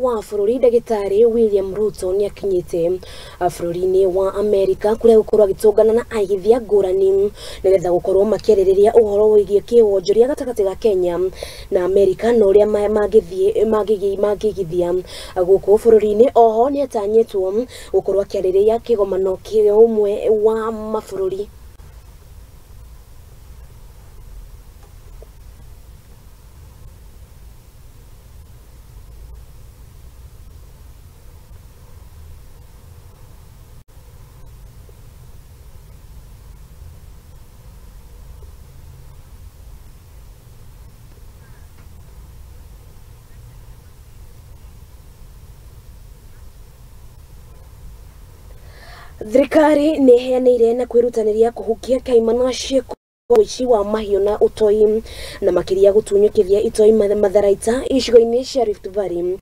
wa bũrũri ndagĩtarĩ William Ruto nĩ akinyĩte bũrũri-inĩ wa Amerika kũrĩa gũkorwo agĩtũngana na aigithia ngũrani nĩgetha gũkorwo makĩarĩrĩria ũhoro wĩgiĩ kĩwonjoria gatagatĩ ga Kenya na Amerika na ũrĩa mangĩthiĩ mangĩigithia gũkũ bũrũri-inĩ. Oho nĩ atanyĩtwo gũkorwo akĩarĩrĩria kĩgomano kĩa ũmwe wa mabũrũri. Thirikari nĩ ĩheanĩire na kwĩrutanĩria kũhukia kaimana ciĩko ũici wa mahiũ na ũtoi na makĩria gũtunyũkithia itoi matharaita icigo-inĩ cia Rift Valley.